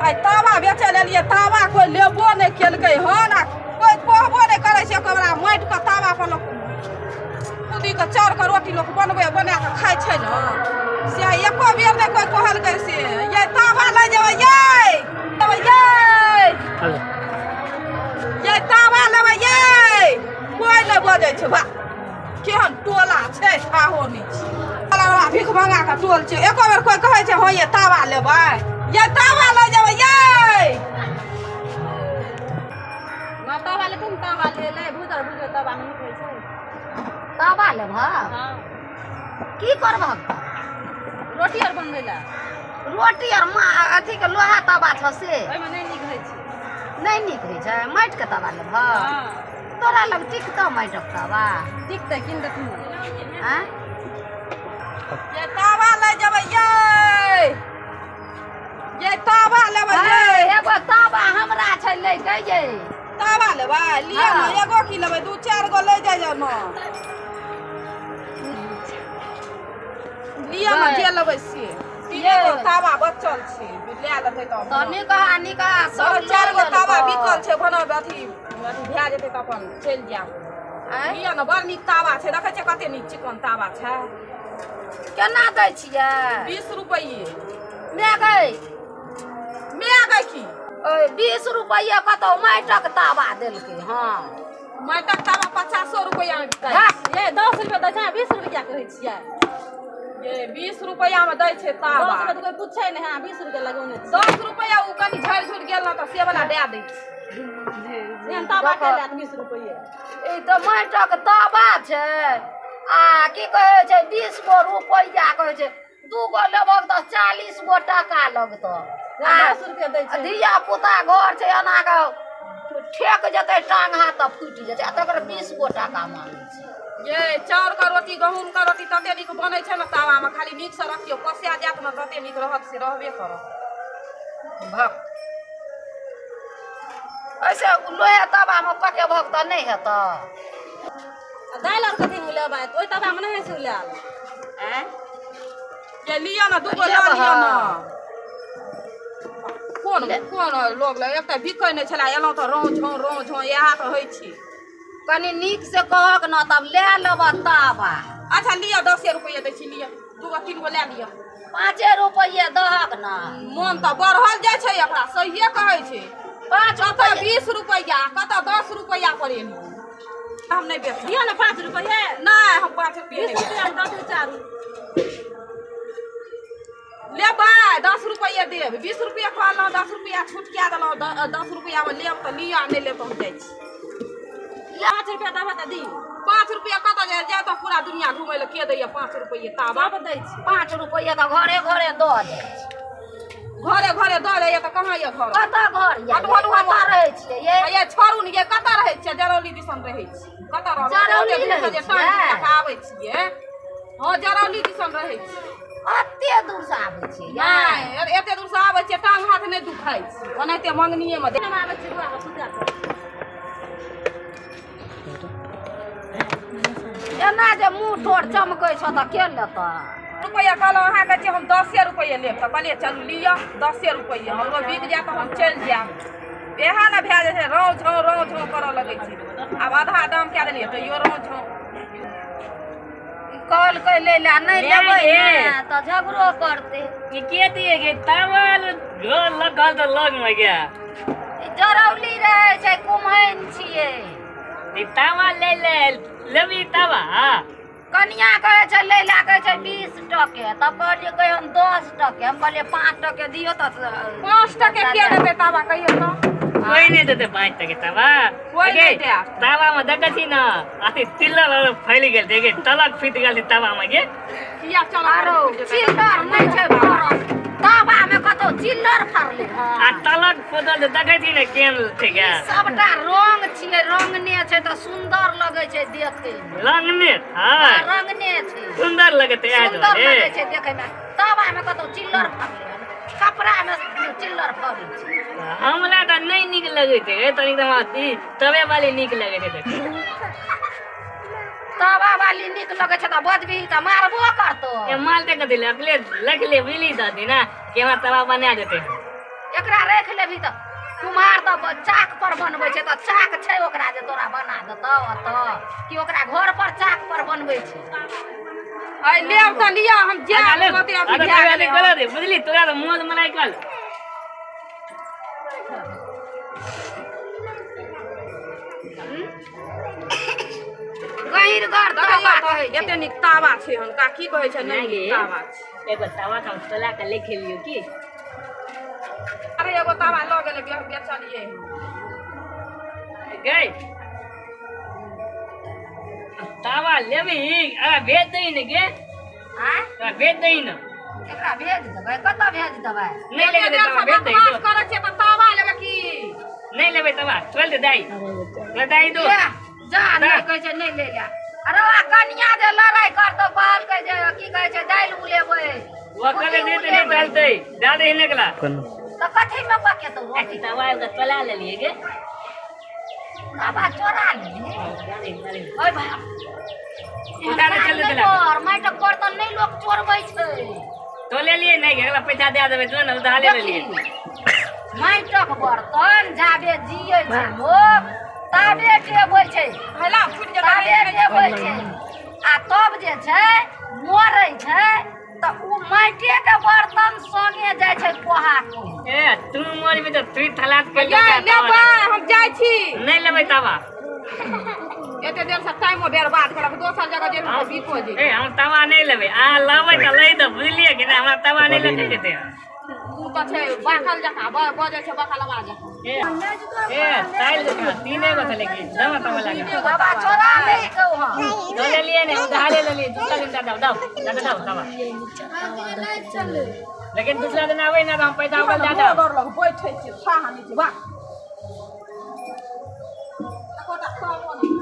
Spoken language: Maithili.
आइ तावा बेचै लए एलियै, तावा कोइ लेबो नहि केलकै हन आ कोइ कहबो नहि करै छै। ओकरा माटिके तावा पर लोक खुदीके चाउरके रोटी लोक बनबै बना कऽ खाइ छै ने, से एको बेर नहि कोइ कहलकै से ये तावा लए जेबै, ये लेबै, ये ये तावा लेबै, ये कोइ नहि बजै छै। वाह, केहन टोला छै, ठाहो नहि छै, भीख मंगा कऽ टोल छै। एको बेर कोइ कहै छै हँ ये तावा लेबै, ये तावा लऽ जेबै, ये ना तावा लेतै ने, तावा ले ले, भूजल भूजल तावा मे नीक होइ छै। तावा लेबह? हँ। की करबह? रोटी आर बनबै लए। रोटी आर मा अथी के लोहा तावा छौ से ओहिमे नहि नीक होइ छै। नहि नीक होइ छै? माटिके तावा लेबह? हँ। तोरा लग टिकतौ माटिक तावा? टिकतै, कीन देथुन। आँय, ये तावा लऽ जेबै, ये ये तावा लेबै, ये एगो तावा हमरा छै लै के, ये तावा लेबै, लिअ ने। हँ। एगो की लेबै, दू चारि गो लै जाइ जाउ ने, लिअ ने जे लेबै से। तीने गो तावा बचल छै, लए लेतै तऽ तऽ निकहा निकहा सब। चारि गो तावा बिकल छै, भने अथी अथी भए जेतै तऽ अपन चलि जायब। आँय, लिअ ने, बड़ नीक तावा छै, देखै छियै कते नीक चिकन तावा छै। केना दै छियै? 20 रुपैए। माय गै। माय गै की? ओय, 20 रुपैआ कतौ माटिक तावा देलकै? हँ, माटिक तावा 50 रुपैआमे बिकाइ हँ। छै। ये 10 रुपया दै छै, 20 रुपया कहै छियै? ये 20 रुपैआमे दै छै तावा। 10 रुपया तऽ कोइ पूछै नहि है, 20 रुपया लगौने छियै। 10 रुपैआ ओ कनि झड़ि झुरि गेल ने तऽ से वला दए दै छै। एहन तावा के लेत 20 रुपये? ई तऽ माटिक तावा छै आ की कहै छै 20 गो रुपैआ कहै छै। दू गो लेबहक तऽ 40 गो टाका लगतौ। आ 10 रुपया दै छै। धिया पुता घर छै, एना कऽ ठेक जेतै टांग हाथ तऽ फूटि जेतै, आ तकर 20 गो टाका मांगै छै। ये चाउरके रोटी, गहूँमके रोटी तते नीक बनै छै ने तावामे, खाली नीकसँ रखियौ, पसिया जायत ने तते नीक रहत से रहबे करत। भक, ऐसे लोहे तावामे पकेबहक तऽ नहि हेतऽ। आ दालि आर कथी मे लेबै? ओहि तावामे नहि होइ छै उलायल। आँय, ये लिअ ने, दू गो लऽ लिअ ने। कोन कोन लोग लग एकटा बिकै नहि छलै, एलहुँ तऽ रौं झौं रौं झौं, इएह तऽ होइ छै। कनि नीक से कहक ने तब लए लेबह तावा। अच्छा लिअ, 10 रुपैआ दै छी, लिअ, दू गो तीन गो लए लिअ। 5 रुपैआ दहक ने। मोन तऽ बढ़ल जाइ छै एकरा, सहिए कहै छै। 5 कतऽ रुपैआ 20 रुपैआ, कतऽ 10 रुपैआ पर एलियै। हम नहि बेचब। दिअ ने 5 रुपये। नहि, हम 5 रुपैआ 20 नहि बेचब। रुपया मे दऽ दियौ चारू। लेबै 10 रुपैआ देब। 20 रुपैआ कहलहुँ, 10 रुपैआ छूट कए देलहुँ। 10 रुपैआमे लेब तऽ लिअ, नहि लेब तऽ हम जाइ छी। 5 रुपया देबै तऽ दियौ। 5 रुपैआ कतऽ जाय जाय तऽ पूरा दुनिया घुमै लए के दैया 5 रुपैआ तावा? सब दै छै। 5 रुपैआ तऽ घरे घरे दऽ जाइ छै। घरे घरे दऽ जाइया तऽ कहाँ यऽ घर? कतऽ घर यऽ? हट, हट, हट। कतऽ रहै छियै ये? आ ये छोड़ू ने, ये कतऽ रहै छियै? जरौली दिसन रहै छी। कतऽ रहबै? जरौली ओते दूरसँ रहै जे टांग छियै? लऽ कऽ आबै छियै। हँ, जरौली दिसन रहै छी। एते दूर से आबै छियै ये? नहि, एते दूरसँ आबै छियै, टांग हाथ नहि दुखाइ छै, ओनाहिते मंगनीएमे दे। हम आबै छी दुआ कऽ सुता कऽ। एना जे मुँह ठोर चमकै छौ तऽ के लेतऽ? रुपैआ कहलहुँ अहाँके जे हम 10 रुपैआ लेब तऽ कहलियै चलू लिअ 10 रुपैआ, हमरो बिक जायत तऽ हम चलि जायब। इएह ने भए जाइ छै, रौं झौं रौं झौं करऽ लगै छै। आब आधा दाम कए देलियै तैयो रौं झौं। कहलकै लै लए, नहि ले लेबै गे। ने तऽ झगड़ो करतै। ई के दिए गे तावा? घर लगल तऽ लग में गया। ई जरौली रहै छै, कुम्हैन छियै। ई तावा ले ले, लेबी तावा? कनिया कहै छै लै लए, कहै छै 20 टके, तब कहलियै कहियो 10 टके, हम कहलियै 5 टके दियौ तऽ। 5 टके के देतै तावा, कहियौ तऽ? कोई नहीं देते 5 टके तावा। कोइ गे, नहि देत। तावा में देखै छी ने, अथी तिल्लर आर फैल गेल छै गे, तलक फीट गेल छै तावा में गे। किया चल आरो चिल्लर नहि छै फरल तावामे, कतौ चिल्लर फरलै आ हँ? तलक फूटल छै, देखै छी ने केहन छै गे। सबटा रंग छियै, रंगने छै तऽ सुन्दर लगै छै देखैमे। रंगने है? रंगने छै। सुन्दर लगते है। सुन्दर रे लगै छै देखैमे। तावामे कतौ चिल्लर फरलै हन? कपड़ामे चिल्लर फरै छै। हमरा तऽ नहि नीक लगै छै गे, तनिक तऽ हमरा ई तवे वाली नीक लगै छै देखै। तावा वाली नीक लगै छै तऽ बजबही तऽ मारबो करतौ। ए माल देख दिले अगले लख ले बिली दऽ दी ना कि हमरा तवा बना देते। एकरा राखि लेबही तऽ कुम्हार तऽ चाक पर बनबै छै, तऽ चाक छै ओकरा जे तोरा बना देतौ ओतऽ, कि ओकरा घर पर चाक पर बनबै छै? अइ लेब तऽ लिअ, हम जायब कते अथी भए गेलै हन। बुझली, तोरा तऽ मोन मनाइ कल। गहींरगर तावा कहै छै। एते नीक तावा छै हुनका, की कहै छै? नहि नीक तावा छै। एगो तावा तऽ हम तोला के लिख लियौ की? अरे एगो तावा लऽ गेलै, बेचलियै। गई तावा लेबही? अरे भेज दही ने गे। आँय? भेज दही ने। एकरा भेज देबै? कतऽ भेज देबै? नहि लेबै तावा, भेज दही। बकवास करै छियै तऽ तावा लेबै की? नहि लेबै तावा, चल दे दाई, दाई दो। जा, नहि कहै छै नहि ले ले। अरे आ कनिया जे लड़ाइ करतौ, कहलकै जे की कहै छै, दालि उलेबै। ओकर दे दे, नहि डालतै, दए दही ने एकला। तऽ कथीमे पकेतौ रोटी? तावा एगो तोला लेलियै गे। तावा चोरा लेली? ओइ बाप, उतारे चल देला। माटिक बर्तन नहि लोक चोरबै छै। तो लेलियै नहि, एकला पैसा दए देबै तो ने, उधारे लेलियै। माटिक बर्तन जाबे जियै छै लोक ताबे टेबै छै, हेला फुटि जेतै। ताबे टेबै छै, आ तब जे छै मरै छै तऽ ओ माटिके बर्तन संगे जाइ छै कोहा को। ए तू मरबी तऽ तू थलास कर। लेबै, हम जाइ छी। नहि लेबै तावा। एते देर से टाइमो बर्बाद करब, दोसर जगह जेबै तऽ बिको जेबै। ए हम तावा नहि लेबै, अहाँ लेबै तऽ लै दऽ, बुझलियै कि नहि? हमरा तावा नहि लऽ जेतै। तू तऽ छै बाकल जकाँ बजै छै, बकलवा जकाँ। ए ए ताइल जकाँ तीने गो छलै कि दवा तावा लगा। बाबा चोरा लेलकौ हँ? तो लेलियै नहि, उधारे लेलियै। दूसरा दिन दए दब, दब दए दब तावा, लेकिन दूसरा दिन आबै ने तऽ हम पैसा ओकर दए दब। डर लग बैठै छै, थाह नहि छै। वाह, एकोटा तावो नहि।